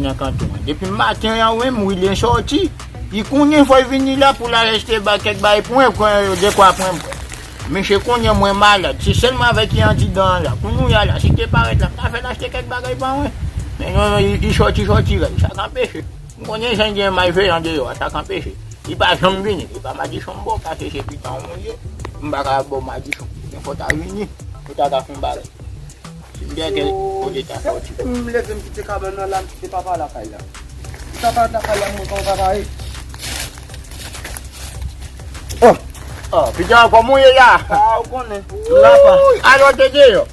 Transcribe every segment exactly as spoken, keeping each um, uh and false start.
nan kanton an. Depi maten an, wi, m wi, li sòti. Li konnen fò l vini la pou l al achte ba-, kèk bagay pou mwen, pran dekwa pou mwen. Mesye, konnen mwen malad. Se sèlman avèk li andidan an la. Kounye a la, si te parèt la, m ta fè l achte kèk bagay ban mwen. Men non, non, li, li sòti, sòti rèl. Sa k anpeche. M konnen jan gen malveyan deyò a, sa k anpeche. Li pa janm vini. Li pa madichon m ba w, paske se pitan w ye. M pa ka ba w madichon. Men fò w ta vini. Fò w ta ka fè yon bagay. Si m te gen kote ta sòti. M leve m kite kabann nan la, m kite papa lakay la. Papa lakay la, mwen kon papa e. Oh! Oh, pijan, kòman w ye la? Ah, ou konnen. M la pa. Ouy, alò te deyò.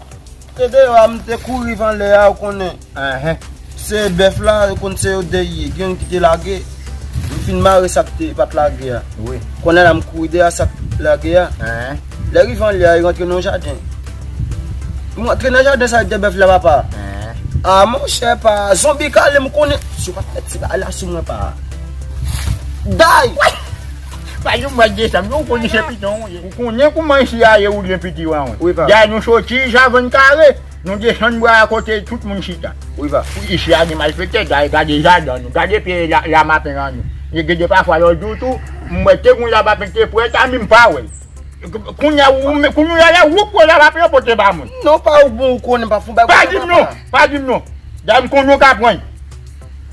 Te deyò a, m te kouri van lè a, ou konnen. Enhen. Se bèf la, ou konn se yo de ye. Gen youn ki te lage. M fin mare sa k te pa t lage a. Wi. Konnen la, m kouri dèyè sa k lage a. Enhen. Lè rive anlè a, li rantre nan jaden. M rantre nan jaden sa, de bèf la, papa. Enhen. Ah, monchè, pa zonbi kale, m konnen. Si w pa t fè ti bagay la sou mwen, pa. Day! Pa yon mwa de sa, m di w konnen se piton w ye. Ou konnen kouman isi a ye, ou gen piti w an, wi. Wi, pa. Ya nou soti, javann kare. Nou desann bwa a kote tout moun chita. Wi, pa. Isi a gen malfektè, gade, gade jaden nou, gade pye la, lamapen an nou. Gen de pafwa lòt jou tou, m wè te gon lamapen te prèt a mi m pa wè l. Kounye a, ou, kounye a la, ou pran lamapen an pote ba mwen. Non, pa ou bon, ou konnen pa fon bagay. Pa di m non, pa di m non. Dam konnen w ka pran.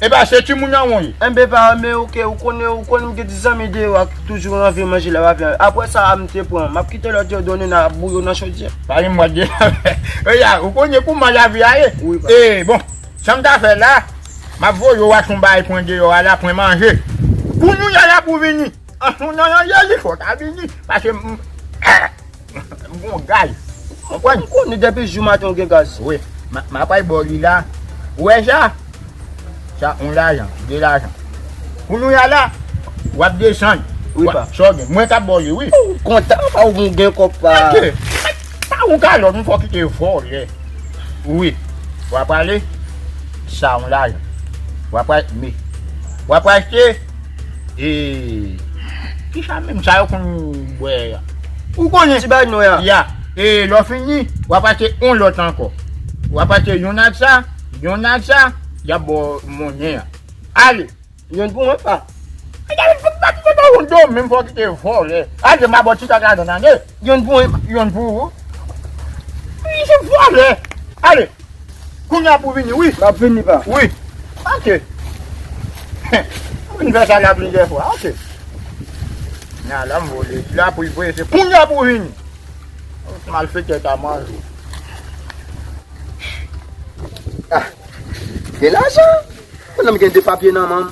E pa se timoun nan ou ye. Enben pa, men oke, ou konnen, ou konnen m gen ti zanmi deyò a ki toujou anvi manje lavape an. Apre sa a, m te pran. M ap kite lòt yo donnen nan bouyon nan chodyè. Pa gen mòd de. E ya, ou konnen kouman lavi a ye. Wi, pa. E bon, sa m ta fè la, m ap voye w achte yon bagay pran deyò a la, pran manje. Kounye a la pou vini. An son nan yon ye, li fò ta vini. Paske m, m gon gaz. Konprann? M konnen depi jou maten ou gen gaz. Wi. M, m ap al ba w li la. Ou wè sa? Sa, yon lajan, de lajan. Kounye a la, w ap desann. Wi, pa. Sa w gen. Mwen k ap ba w li, wi. Ou kontan, pa ou gen kòb, pa. Ok. Pa ou kalòt, m fò kite vòlè. Wi. W ap ale, sa yon lajan. W ap al, men. W ap achte, e, kisa menm sa yo konn bwè a? Ou konnen. Ti bagay nou ya. Ya. E lè w fini, w ap achte yon lòt ankò. W ap achte youn ak sa, youn ak sa, y ap ba w monnen an. Ale. Youn pou mwen, pa. Youn pou mwen, pa. Youn pou ou. Li se vòlè. Ale. Kounye a pou vini, wi. M ap vini, pa. Wi. Ok. Ou vin fè sa la plizyè fwa. Ok. Nan la m vole. La pou l prese. Kounye a pou vini. Malfektè ta manje. Ah. Gen lajan. Pandan m gen de papye nan men m.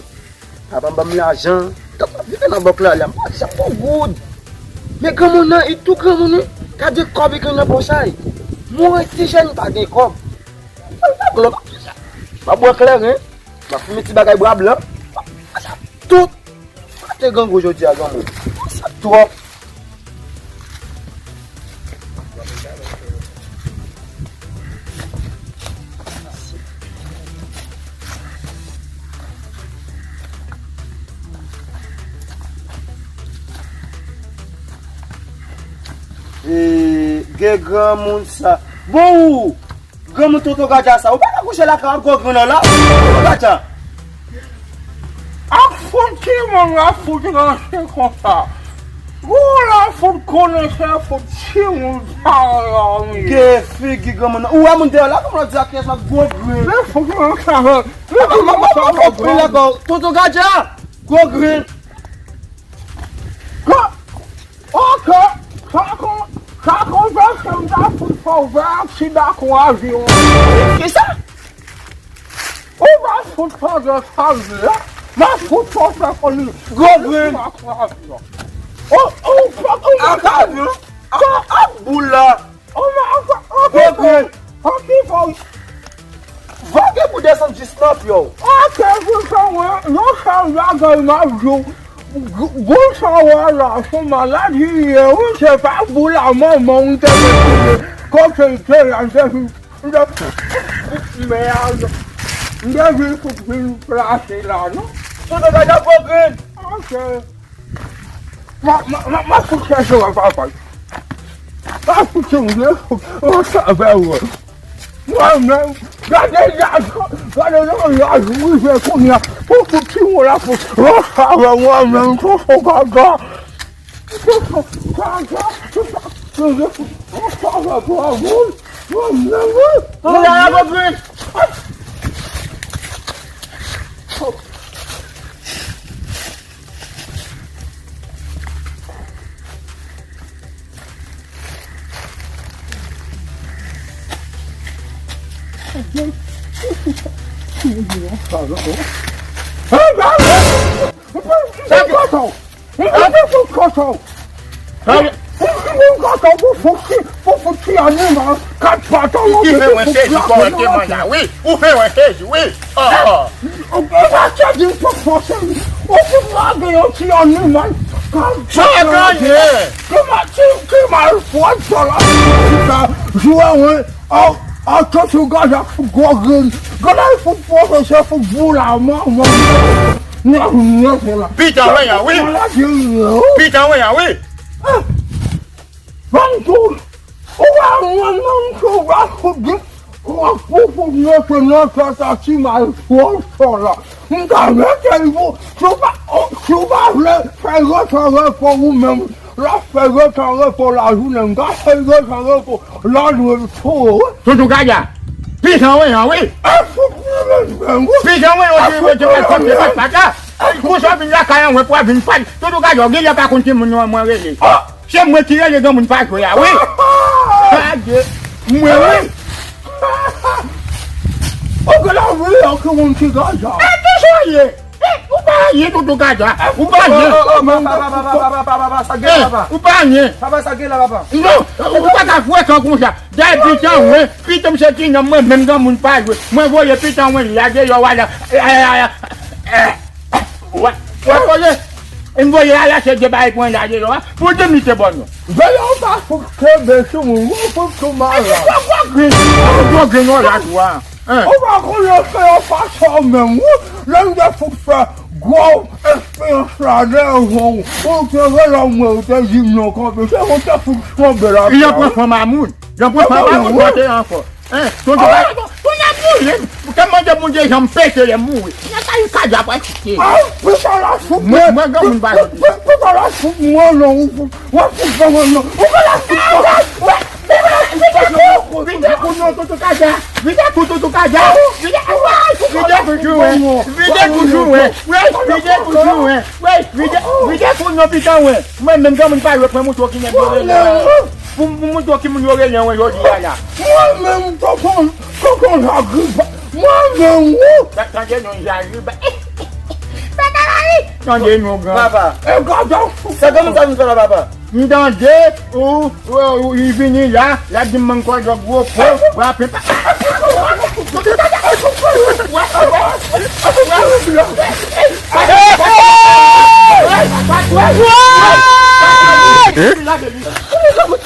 Papa m ban m lajan. Tout ap viv nan bòk la, la. M pa di sa pou goud. Men granmoun nan, li tou granmoun, wi. Gade kòb li gen nan pòch la, wi. Mwen ti jèn, m pa gen kòb. Mwen pa glò, m ap di sa. M ap bwè kleren. M ap fimen ti bagay bwa blan. M ap di sa tout. Kote grangou jodi a, granmoun? Sa twòp. E, gen granmoun sa. Bon, ou, granmoun tonton Gadja sa, ou pa ka kouche lakay w ak gwo grenn nan la, tonton Gadja. Ak fout timoun la fout ranse konsa. Ou la fout konesè fout timoun sa la, wi. Gen figi granmoun nan. Ou wè moun deyò la, kòman w di ak kiyès la gwo grenn? Men fout moun sa, men fout moun sa, gwo grenn. Tonton Gadja, gwo grenn. Ka-, ok, ka kon-, ka konvèse m ta fout fè w fè aksida kon avyon. Kisa? Ou va fout fè de sa vle, m a fout fè w fè kon li. Gwo grenn. Ak avyon. Ou, ou, ou, ak avyon? Ak boul la. Gwo grenn. Vage pou desann jis nan pye w. Ake, gwo sa wè, yon sa lagay m ap di w. Gwo sa wè la, se maladi li ye, wi, se pa boul a manman w te mete kote l te la, se, m te, men a, m te vin fout vin plase la, non? Tonton Gadja gwo grenn. Ake. Ma, ma, ma, ma fout chèche wè papa. Ma fout chèche wè. Ou sa fè wè. Mwen menm, Gade laj, gade nan laj rive kounye a. Pou fouti mwen la pou. Lòt sa avè mwen menm, tonton Gaga. Tonton Gaga. Lòt sa avè mwen menm, wi. Mwen menm, wi. Sa Ou ki fè mwen sezi kòrèkteman la, wi. Ou fè mwen sezi, wi. Ou pa sezi, ou pa fòse. Ou ki lage yon ti animal. Sa genyen. Ki mal fòt sa la. Ki fè jwe, wi. An, an, tonton Gaga fout gwo grenn. Gade fout pwofesè fout boula manman. Pitan wen an, wi. Pitan wen an, wi. Ban m tou, ou wè mwen menm tou w ap fout di, w ap fout fout mete nan tèt a ti mal fò sa la. M ta mete l pou, si w pa, si w pa vle fè yo tan repo ou menm, l ap fè yo tan repo lajounen, m ta fè yo tan repo lannwit tou. Tonton Gaga, pijan wen an wi. Pijan wen an wi, mwen te wè kòm se pèt pata. Konsa w vin lakay an, mwen pou w vin pale. Tonton Gaga, w genlè pa konn ki moun mwen rele. Se mwen ki rele granmoun pa jwe a, wi. Sa de mwen, wi. Ou gen la wi, an ki moun ki gaga. E kisa w ye? E, ou pa anyen, tonton gaga. Ou pa anyen. Papa, papa, papa, papa, papa, sa gen la, papa. Ou pa anyen. Papa, sa gen la, papa. Non, ou pa ka frekan konsa. Dèyè pitan, wi. Pitan m se ti nonm, mwen menm granmoun pa jwe. Mwen voye pitan, wi, lage yo wala. Wè, wè, koze. M voye al achte de bagay pou mwen lage yo a. Pou di m li te bon non. Veye w pa fout kenbe sou moun, ou fout sou malad. Gwo grenn, gwo grenn w la tou a. Ou pa konnen se yon fason menm, wi. Lè m te fout fè gwo esperyans la, devan w, ou te rele mwen, ou te di m non kanpe. Se ou te fout kenbe la. Li an pran fanm a moun. Li an pran fanm a moun, pote ankò. Hein, tonton, tonton ap mouri. Ou te mande Bondye jan m pete lè m mouri. Nèg la, li ka dja pral kite. Mwen, mwen, granmoun pa jwe. Ou pa la fout mwen non, ou fout, ou fout mwen non. Ou pa la fout mwen. Vide kou non, tonton Kaja. Vide kou, tonton Kaja. Vide kou, vide kou, vide kou, vide kou, vide kou, vide kou, vide kou non, pitan, wi. Mwen menm, granmoun pa jwe, mwen moutre w ki nèg yo rele. Pou, pou moutre w ki moun yo rele an jodi a la. Mwen menm, tonton, tonton Jagriba. Mwen menm, wi. Tande non, Jagriba. Tande non, gran. Papa. E gade. Sa kòman sa vin fè la, papa? M tande ou, ou, ou, li vini la, l ap di m manko djòk gwo po, w ap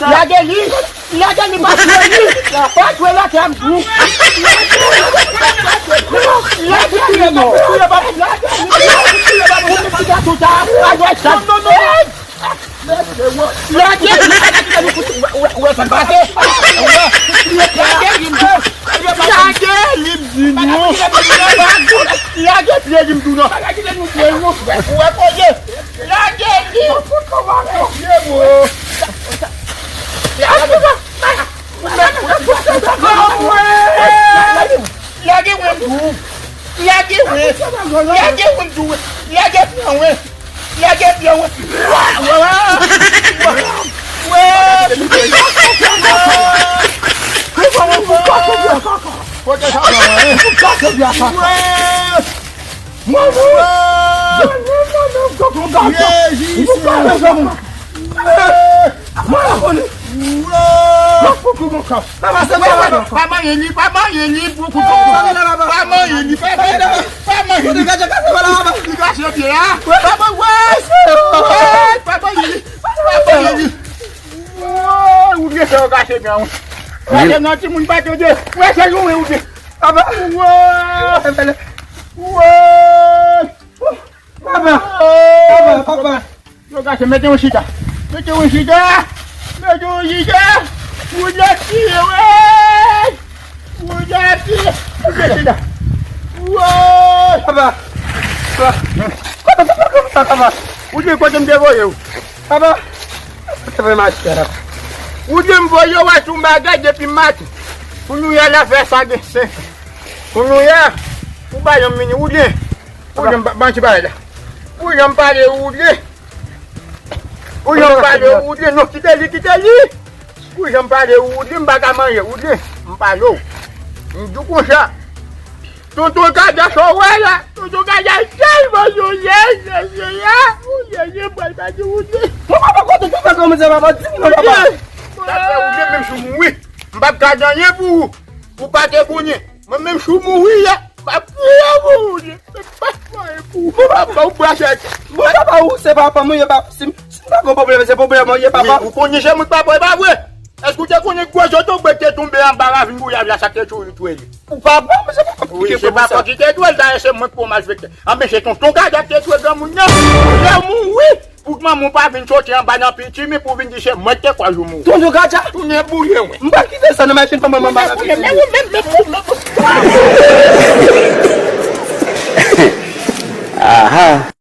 Lage li! Lage li, pa tchwe li! Pa tchwe la, kè m di w! Lage li, non! Lage li, non! Lage li, non! Lage li, non! Lage li, non! Lage li, lage li, m di nou. Lage pye li, m di nou. Ou wè koze. Lage li. Lage li. Lage mwen tou. Lage mwen. Lage mwen tou. Lage pye mwen. Lage pye mwen. Wè, wè, wè. Wè. Wè. Wè. Jezi, Senyè. Wè. Papa, se pa, pa manyen li, pa manyen li, pou, pou, pou, pa manyen li, pa manyen li, pa manyen li. Li kache pye a. Papa, wè. Wè, pa manyen li, pa manyen li. Wè, ou byen fè yo kache pye a, wi. Kache nan timoun pa tande. Wè, se yon, wi, ou byen. Papa. Wè. Wè. Papa. Papa, papa. Yo gason, mete yon chita. Mete yon chita. Mete yon chita. Ou dwe tiye, wi. Ou dwe tiye. Woy! Papa! Papa! Papa! Papa! Ou di kote m te voye w? Papa! Kote m mache la? Ou di m voye w achte yon bagay depi maten. Kounye a la fè sa gen senk. Kounye a, ou ba yon mini, ou di. Ou di m ba, ban ti bagay la. Ou di m pale, ou di. Ou di m pale, ou di. Non, kite li, kite li. Ou di m pale, ou di m pa ka manje, ou di. M pale w. M di w konsa. Tonton Kaja, sa w wè la? Tonton Kaja tèlman sousye, sousye, sousye, ou sousye, mwen pa di ou sousye. Mwen pa konn tonton Kaja, mwen se papa, di m non, papa. Sa fè ou sousye, menm si w mouri, m p ap ka di anyen pou ou. Ou pa te konnen. Mwen menm si w mouri a, m ap kriye pou ou sousye. M p ap fè anyen pou ou. Mwen pa ba w brasèt. Mwen papa ou se papa mwen ye, papa. Si m, si m pa gen pwoblèm, se pwoblèm mwen ye, papa. Wi, ou konnen se mwen k papa w, e pa vre? Èske w te konnen gwo zo tonbe te tonbe anba ravin Gouyad la, sa k te tchwe li, tchwe li? Ou papa, men se papa ki te konnen sa. Wi, se papa ki te tchwe l, dayè se mwen ki pran malfektè. Anben, se tonton Kaja ki te tchwe granmoun nan. Lè w mouri, pou manman w pa vin soti anba nan pitimi pou vin di se mwen ki te kòz ou mouri. Tonton Kaja? Tounen boule, wi. M pa kite sa nan machin pa manman anba nan pitimi. Men ou menm, men ou menm. Aha.